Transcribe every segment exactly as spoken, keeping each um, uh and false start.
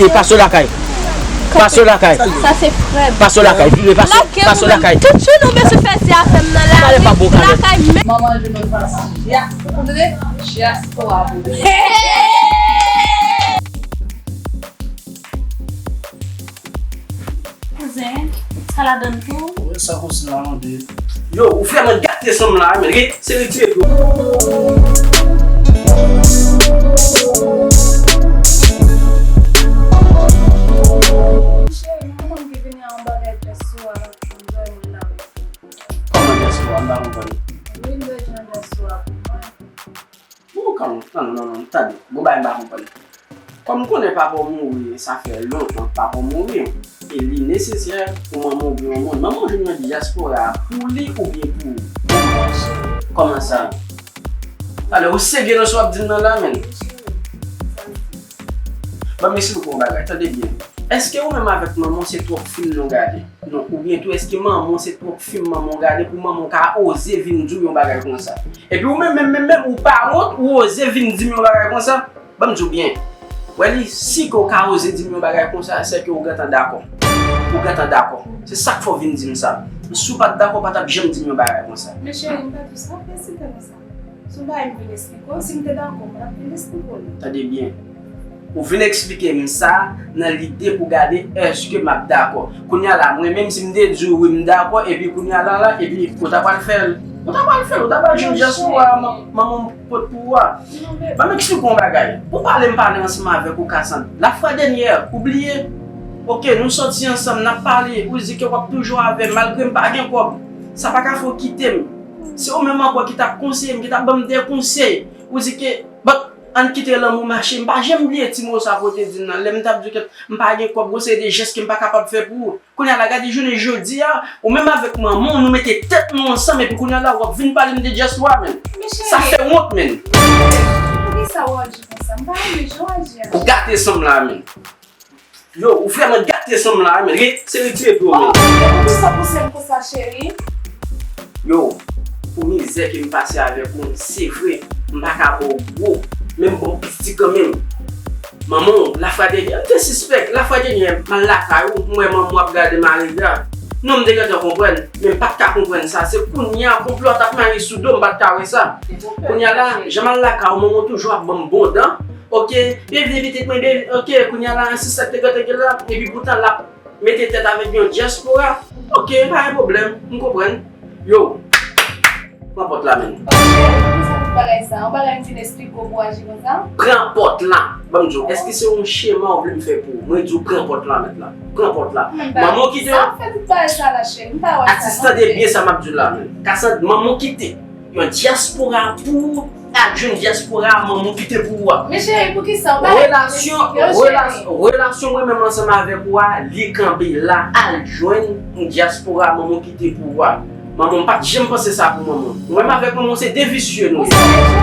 E pase lakay. Pase lakay. Sa se frè m. Pase lakay. Vire pase, pase lakay. Tout jou nou bezwen fè zi afè m nan lari, lakay menm. Manman jwenn yon plas. Yes, ou tande? Diaspora pou ou. Kouzen, sa ladann tou? Wi, sa konsi la, mande. Yo, ou vrèman gate sanm la, men. Ret, se retire tou. Cheri, m konprann ke vini a yon bagay djès sou a, m jwenn moun nan. Kòman djès sou a? M pa konprann. Wi, m bezwen djès sou a pou mwen. Bon, kòm, non, non, non, non, tande. Gon bagay m pa konprann. Kòm m konnen papa w mouri, sa fè lontan papa w mouri, e li nesesè pou manman w gen yon moun. Manman w jwenn nan dyaspora a pou li oubyen pou ou? Kòman sa? Talè, ou serye nan sa w ap di m nan la, menn? Ban m eksplike w yon bagay, tande byen. Èske ou menm avèk manman w se twòp fim nou gade? Non, oubyen tou, èske manman w se twòp fim manman w gade pou manman w ka oze vin di w yon bagay konsa? Epi ou menm, menm, menm, menm, ou pa wont, ou oze vin di m yon bagay konsa? Ban m di w byen. Wè li, si ke w ka oze di m yon bagay konsa, sèke ou gentan dakò. Ou gentan dakò. Se sa k fè w vin di m sa. Si w pa t dakò, w pa t ap janm di m yon bagay konsa. Men cheri, m pa di w sa, pa esite konsa. Si w bay m vin esplike w, si m te dakò, m t ap vin esplike w li. Tande byen. Ou vin eksplike m sa nan lide pou gade èske m ap dakò. Kounye a la, mwen menm si m te di w wi m dakò, epi kounye a la la, epi ou ta pral fè l. Ou ta pral fè l, ou ta pral jwenn dyaspora a, man-, manman m pot pou ou a. Ban m eksplike w yon bagay. Ou pale m pale ansanm avèk ou, Cassandre. Lafwa dènyè, ou bliye? Oke, nou sòti ansanm, n ap pale, ou di ke w ap toujou avè m, malgre m pa gen kòb. Sa pa ka fè w kite m. Se ou menm ankò ki t ap konseye m, ki t ap ban m de konsèy. Ou di ke, bon, ann kite lanmou mache. M pa janm bliye ti mo sa ke w te di m nan. Lè m t ap di w ke m pa gen kòb, gon seri de jès ke m pa kapab fè pou ou. Kounye a la, gade jounen jodi a, ou menm avèk manman w, nou mete tèt nou ansanm, epi kounye a la, w ap vin pale m de dyaspora, menn. Sa fè wont, menn. Poukisa w aji konsa? M pa renmen jan w aji a. Ou gate sanm la, menn. Yo, ou vrèman gate sanm la, men. Re-, se retire pye w, men. Oh, men poukisa w pouse m konsa, cheri? Yo, pou mizè ke m pase avèk ou, se vre, m pa ka ba w gwo, men m ba w piti kanmenm. Manman w, lafwadènyè, m te sispèk, lafwadènyè, m al lakay ou, m wè manman w ap gade m a rega. Non, m te gentan konprann, men m pa t ka konprann sa. Se kounye a, konplo a t ap mare sou do m, m pa t ka wè sa. Kounye a la, jan m al lakay ou, manman w toujou ap ban m bon dan. Oke, byenvni pitit mwen, byen, oke, kounye a la, se sa k te gentan gen la, epi poutan l ap mete tèt avèk yon dyaspora. Oke, pa gen pwoblèm, m konprann. Yo, pran pòt la, menn. Oke, poukisa tout bagay sa? Yon bagay m fin esplike w pou w aji konsa? Pran pòt la. Ban m di w, èske se yon chema w vle m fè pou ou? Mwen di w, pran pòt la, mèt la. Pran pòt la. Manman w kite. Sa ap fè tout bagay sa la, cheri? M pa wè sa. Atis, tande byen sa m ap di w la, menn. Cassandre, manman w kite. Yon dyaspora pou ou, al jwenn dyaspora a manman w kite pou ou a. Men cheri, poukisa w pa... Relasyon, relasyon, relasyon mwen menm ansanm avèk ou a, li kanpe la, al jwenn yon dyaspora a manman w kite pou ou a. Manman m pa t janm panse sa pou manman w. Mwen menm avèk manman w se de visye nou ye.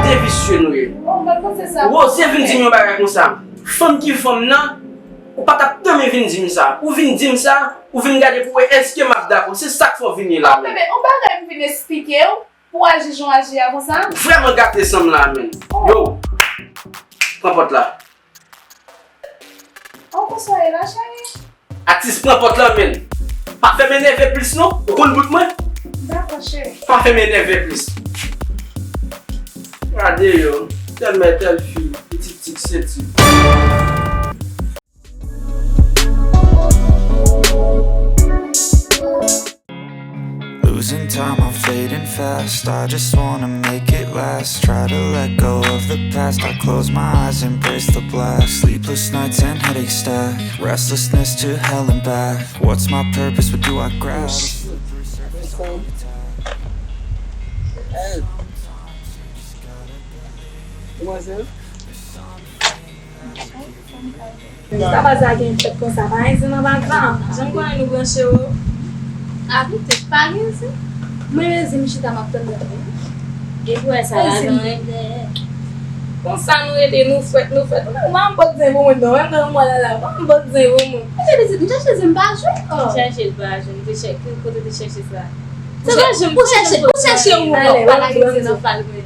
De visye nou ye. Ou oze vin di m yon bagay konsa. Fanm ki fanm nan, ou pa t ap tanmen vin di m sa. Ou vin di m sa, ou vin gade pou wè èske m ap dakò. Se sa k fè w vini la menm. Bebe, yon bagay m vin esplike w. Pou w aji jan w aji a konsa? Ou vrèman gate sanm la, menn. Oh. Yo, pran pòt la. An konswaye la, cheri. Atis, pran pòt la, menn. Pa fè m enève plis, non. Ou konn bout mwen? Dakò, cheri. Pa fè m enève plis. Gade yo. Tèl mè, tèl fi. Pitit tik se ti. Losing time, I'm fading fast. I just wanna make it last. Try to let go of the past. I close my eyes, embrace the black. Sleepless nights and headaches stack. Restlessness to hell and back. What's my purpose? What do I grasp? Hey. Kòman se? Sa pa sa gen fèt konsa, pa gen zen nan bagay la. Jan m konnen nou branche yo. A, poutèt pa gen zen. Mwen menm zen m chita m ap tann gade. Depi wè sa la, zen dèyè. Konsa nou rete, nou frèt, nou frèt. Ou pa m pot zen pou mwen, non. Menm jan mwen la la, ou pa m pot zen pou mwen. Mwen te pitit, m chèche zen m pa jwenn. Oh. Chèche l pa jwenn, te chèche, kote te chèche sa? Se pa jen, ou chèche, ou chèche ou non. Pa gen zen nan fal mwen.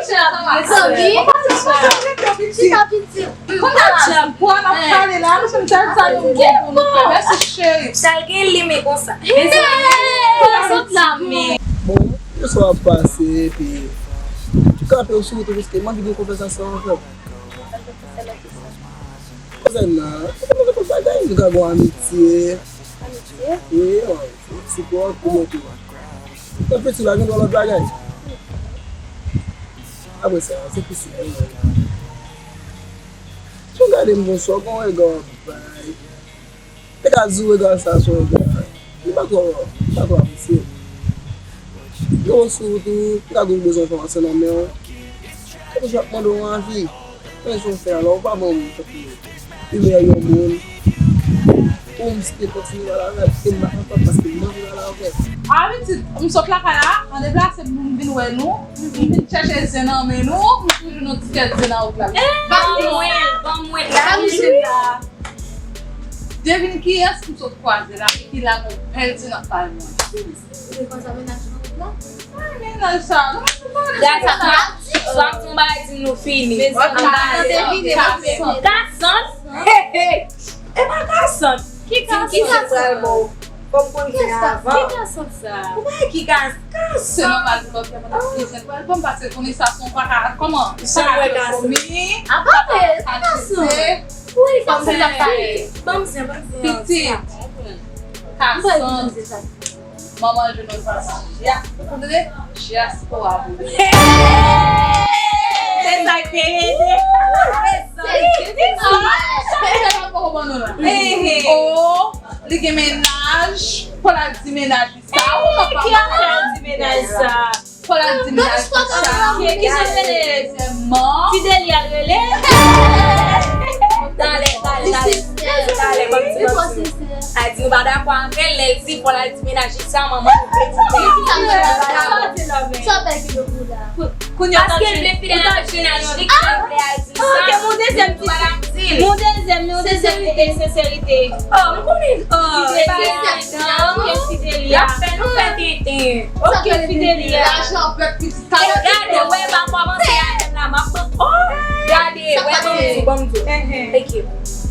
Mezanmi. Chita pitit. Konn sa, pwa n ap pale la, nou fè sa nou bon pou nou fè. Mèsi, cheri. Sa l gen li, men konsa. Mezanmi. Sot la, men. Bon, yo sa w ap pase, epi kanpe w sou wout ou, paske m anvi gen konvèsasyon avè w. Kouzen nan, nou ka gon amitye. Amitye? Wi, wi, sipò, kouman tou. Nan piti la, gen dwa lòt bagay. Apre sa, se pisi la, wi. Si w gade m konsa, w gon rega w ap bay. Te ka di w rega sa se yon rega. Li pa twò, li pa twò apresye. Gen yon sou tou, m ka gen bezwen enfòmasyon nan men w. Kèlkeswa ap mande w anvi. Men jan w fè a la, ou pa ban m tankou imè yon moun. Pou m site kontinye pale avè l, e m pa kapab paske m anvi pale avè l. A pitit, m sot lakay la, m deplase pou m vin wè nou. M vin chèche zen nan men nou, m toujou nan ti kèt zen nan wout la. Ban mwen, ban mwen, la, m la. Devine kiyès m sot kwaze la, e ki la gon bèl ti nan pay mwen. Ou te kwaze mennaj nan wout la? Ay, mennaj sa, non, se pa mennaj sa. Gad sa, sa, sa, sa, yon bagay di m nou fini. Mezanmi, devine, mezanmi. Kasant. Hey, hey. E pa kasant. Ki kasant? Ki kasant? Pral bon. Fò m konn sa avan. Ki kasant sa? Ou pa ki kas-, kasant? Se nòmal pou lòt lè mwen ap plizyè pral bon, paske konnen sa se yon pa ka, kòman? Sa ka fè komi. Apa, kasant. Wi, fò m fè sa. Ban m zen, ban m zen. Pitit. Kasant. Manman jounen sa. Dias-, ou konprann? Diaspora pou li. Se sa k te rete. Se sa k te rete. Oh, li gen mennaj. Fò l al di mennaj li sa. Ki afè l di mennaj sa? Fò l al di mennaj li sa. Ki, ki jan l rele? Dèzyèmman. Ti Deli al rele. Talè, talè, talè. Talè, ban m di, ban m di. A di nou pa dakò avè l, lè l di fò l al di mennaj li sa, manman nou vle di. Sa w fè ki do pou la? Kounye a, paske l vle fidèl ak mennaj li, ki vle al di sa. Ok, mon dezyèm pitit. Mon dezyèm, mon dezyèm pitit. Senserite, senserite. Oh, m konnen. Oh, Fidelia. Ok, Fidelia. Y ap fè nou fè tenten. Ok, Fidelia. Lajan pèp pitit. E gade, wè, pa kòmanse avè m la, m ap pran. Oh, gade, wè, ban m di, ban m di. Ok.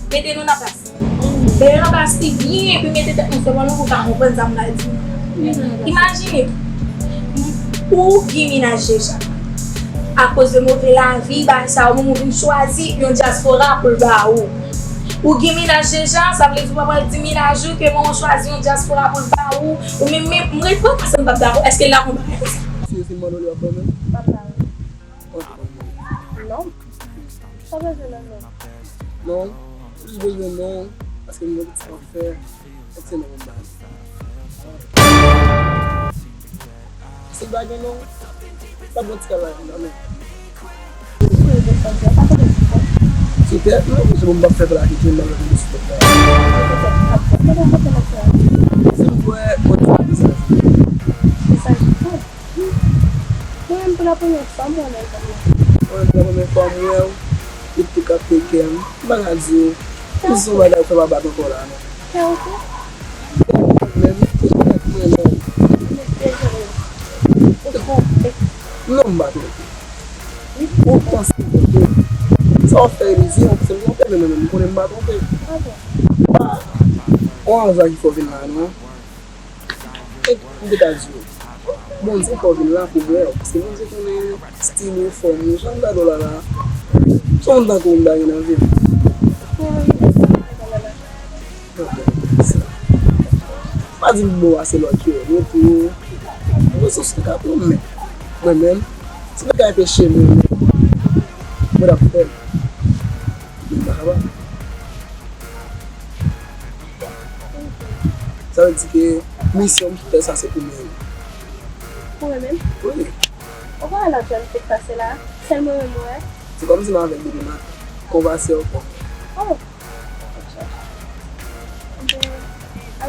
Mete nou nan plas. Mete nou nan plas li byen, epi mete tèt nou sèlman nou pou ka konprann sa m pral di. Imajine, ou gen mennaj deja. Akoz de move lavi, bagay sa yo, ou menm ou vin chwazi yon dyaspora pou l ba ou. Ou gen mennaj deja, sa vle di ou pa pral di mennaj ou ke mwen ou chwazi yon dyaspora pou l ba ou. Ou menm, men, m ret, mwen pa sanm p ap dakò. Èske l la konn bagay konsa? Si yo fin mande w li w ap ban mwen? M ap ba ou. Ou ap ban mwen? Non. Pa bezwen non, non. Non? Ou jis bezwen non, paske m gen tout sa w ap fè. Èske se non m ap ba ou? Si l pa gen non, pa bon ti kal la vin nan men. Sipè, non, se bon, m p ap fè plake tou, m p ap fè sipè la. Si m kwè, mwen di mesaj. Mesaj pou? Mwen menm pou la premyè fwa m wè w nan zòn nan. Mwen menm pou la premyè fwa m wè w, li tou kapte kè m. M pa ka di w, m di se yon bagay ou fè m ap bat ankò la, non. Kè w tou? Kè m menm, se jan kè m menm. Ou te twonpe? Non, m pa twonpe. Ou panse m twonpe? Sa w ap fè ilizi, se m twonpe, men mwen menm, m konnen m pa twonpe. A bon? Pa, on aza ki fè w vin la, non. E m te ka di w, Bondye fè w vin la pou m wè w, paske Bondye konnen stil ou, fòm ou, jan m gade w la la, se yon tan ke w m ta gen nan vi m. Pa di m bon pase lòt yo, yo tou, yo sou sou ka pou mwen. Mwen menm, si mwen ka anpeche mwen, mwen t ap fè l. Mwen pa kapab. Sa vle di ke misyon m pou fè sa se pou mwen menm. Pou mwen menm? Wi. Ou konnen lòt jou m te pase la, sèl mwen menm mwen wè. Se kòmsi m avèg depi maten. Konvèse ankò. Oh. Ok. Ebyen, a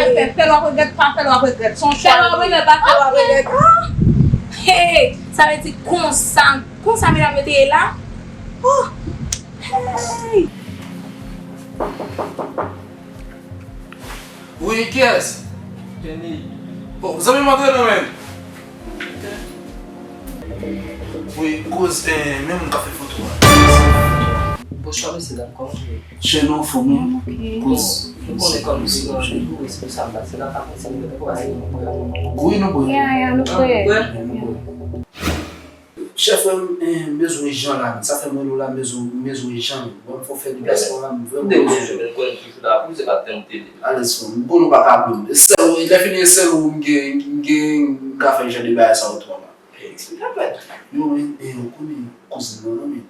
Fè, fè l w ap regrèt, pa fè l w ap regrèt. Se yon chwa. Fè l w ap regrèt, pa fè l w ap regrèt. Hey, sa vle di konsa, konsa medam yo te ye la? Oh. Hey. Wi, kiyès? Kenny. Oh, zanmi m antre non, men. Wi, kouz, eh, men moun k ap fè foto a. Bonswa, mesye dam, kòman w ye? Chè non, fò mwen. Ok. Kouz. Ou konnen kòm se nan jou, e se pou sa m pase la, pa konn si nou mete pou ale, nou prè. Wi, nou prè. Ya, ya, nou prè. Nou prè? Nou prè. Chè frè m, eh, m bezwen jan la, men. Sa fè m rele w la, m bezwen, m bezwen jan, men. Bon, fò fè deplasman la, m vrèman bezwen. M deboche, men, m konnen m toujou la pou ou, se pa tan m te di. Alèz frè m, m konnen w pa ka bliye m. E sèl ou, lè fini e sèl ou m gen, m gen, m ka fè jan de bagay sa yo tou anba. Eksplike anpil. Yo, men, eh, ou konnen kouzin mwen nan, men.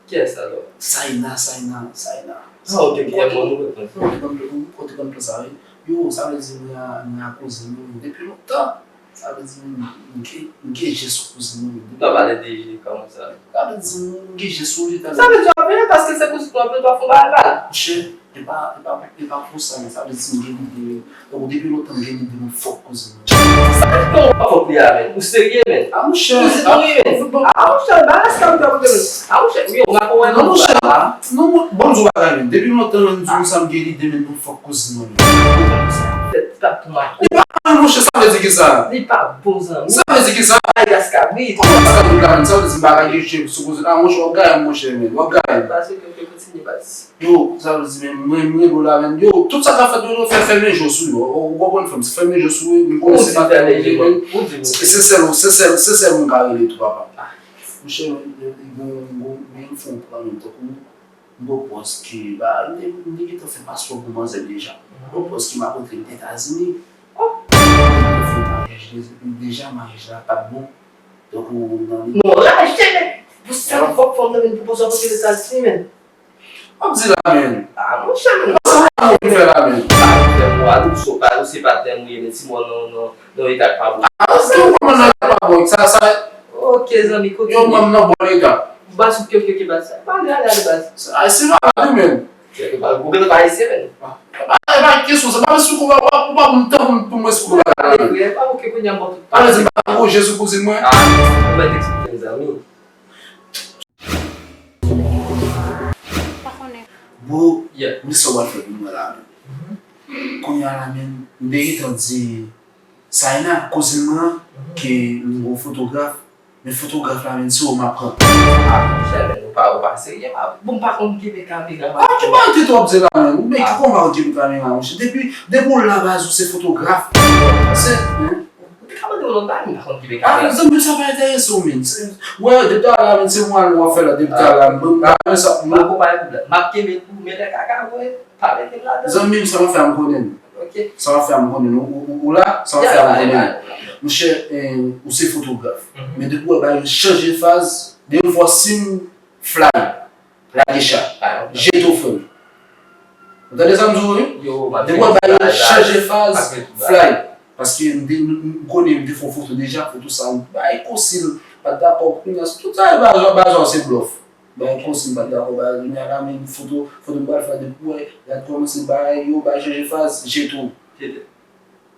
Kiyès alò? Saina, Saina, Saina. Ah, ok, ok, bon, nou konprann. Ou te konn, ou te konn plan sa, wi. Yo, sa vle di mwen a, mwen a kouzin mwen depi lontan. Sa vle di m, m gen, m gen je sou kouzin mwen depi. Ou pa pale de je kòman sa? Sa vle di m gen je sou li, sa vle di w ap veye paske se kouzin mwen, pou l pa fè yon bagay mal. Monchè, e pa, e pa, e pa pou sa, men sa vle di m gen lide, men. Donk, depi lontan m gen lide m fòk kouzin mwen. Sa k fè w pa fòk li a, men? Ou serye, men? A, monchè, kouzin ou ye, men? A, monchè, bagay sa m te ap kote, men. A, monchè, yo, m ap wè non, monchè, a, non, bon, bon, m di w bagay, men. Depi lontan, m di w sa, m gen lide, men, m fòk kouzin mwen, men. Tèt tap pou maten. Li pa bon, monchè, sa vle di kisa? Li pa bon, zanmi. Sa vle di kisa? Ay, gaskabrit. Kòman gaskabrit la, men? Sa vle di m pa ka gen je sou kouzin. A, monchè, w ap gaye m, monchè, men. W ap gaye m. Pase ke, ke kontinye, baz. Yo, sa vle di, men, mwen, mwen, bon, la, men, yo, tout sa k ap fèt yo, yo fè fèmen je sou yo. Ou, ou konprann, frè m, se fèmen je sou yo, m konnen se pa tèm li ye, men. Se, se sèl, se sèl, se sèl moun ka rele tou, papa. Monchè, men, men, men, men, men, m fè yon plan, men, tankou, m gon pòs ki, ba, m te, m te gentan fè paspò pou manzè deja. M gon pòs ki m ap antre Etazini. Oh! M te fè maryaj de-, deja, maryaj la pa t bon. Donk, ou nan li. Non, raje, men! Pou sa, fòk, fòk nan vin pwopoze w antre Etazini, men. W ap di la, men. Ah, monchè, men. Sa w ap fè la, men? Pa fè mwa, nou sou pa, nou se pa tèm ou ye, men si mwen nan, nan, nan eta k pa bon. Ah, ok, ou kòman nan eta k pa bon? Sa, sa. Ok, zanmi, kote. Yo, mwen nan bon eta. Baz, ok, ok, ok, baz. Pale, ale, ale, baz. Sa, se malad, men. Ou gentan pa eseye, men. Ah, e pa, e pa kesyon, sa pa si ou pa, ou pa, ou pa bon tan pou, pou mwen esplike la, men. Ale, frè, pa ok, kounye a m ba w tout. Ale, di m pa gwo je sou kouzin mwen. Ah, ou mèt eksplike m, zanmi. Pa konnen. Bro, yeah, men sa w al fè pou mwen la, men. Kounye a la, men, m te gentan di Saina, kouzin mwen an, ke m gon fotograf, men fotograf la, men, se ou m ap pran. Ah, monchè, men, ou pa, ou pa serye, pa, bon, m pa konn kenbe kamera. Ah, ki bagay tèt w ap di la, men? Ou, men, ki kòman w kenbe kamera, monchè? Depi, depi w la baz, ou se fotograf. Se, hein? Ou te ka mande yon lòt bagay, m pa konn kenbe kamera. Ah, zanmi, sa pa enterese w, men. Se, wè, depi talè a, men, se mwen w ap fè la, depi talè a, m, m, m, sa, m. Pa gon pwoblèm. M ap kenbe l pou mete kaka, vre. Pa mete l ladan. Zanmi m, sa w ap fè a, m konnen l. Ok. Sa w ap fè a, m konnen l. Ou, ou, ou la, sa w ap fè a, m konnen l. Monchè, eh, ou se fotograf. Men depi w wè bagay yo chanje faz, de yon fwa, si m fly, lage cha. Jete w, frè m. Ou tande sa m di w, wi? Depi w wè bagay yo chanje faz, fly. Paske m te, m, m konnen m te fè yon foto deja, foto sa, m bay konsi l, pa t dakò, kounye a, tout sa, bagay, bagay, se blòf. Bon, konsi m pa t dakò, ba, kounye a la, men foto, foto m pral fè depi wè, gad kòman se bagay yo, bagay chanje faz, jete w. Jete.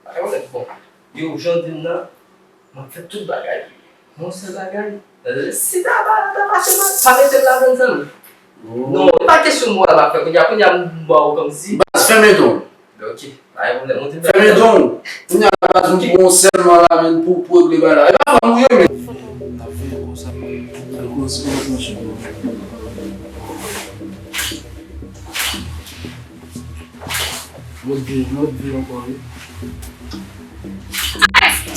Bagay mwen bon. Yo, jan w di m nan, m ap fè tout bagay. Yon sèl bagay, si ta pa, ta pa mache, pa mete m ladan, zanmi. Non, e pa kesyon moral m ap fè, kounye a, kounye a, m ba w kòmsi. Baz, fèmen don. Ok, pa gen pwoblèm. Ou di m fèmen don. Kounye a la, baz, m pran w sèlman la, men, pou, pou regle bagay la. E pa fanm ou ye, men. N ap veye konsa. Fè l koz, koz nan cheve w. Lòt vi, lòt vi ankò, wi.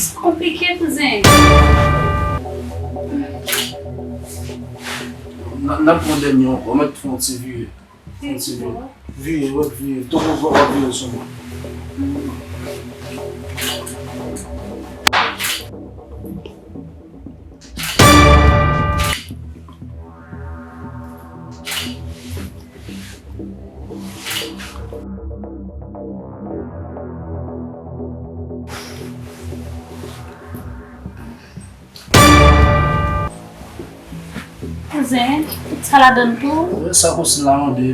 Sa konplike, kouzen. N a, n ap pran dènye ankò, mèt fè yon ti vire. Kontinye. Vire, w ap vire. Tou w ap vire sou mwen. Kouzen, tout sa ladan l tou? Wi, sa konsi la mande.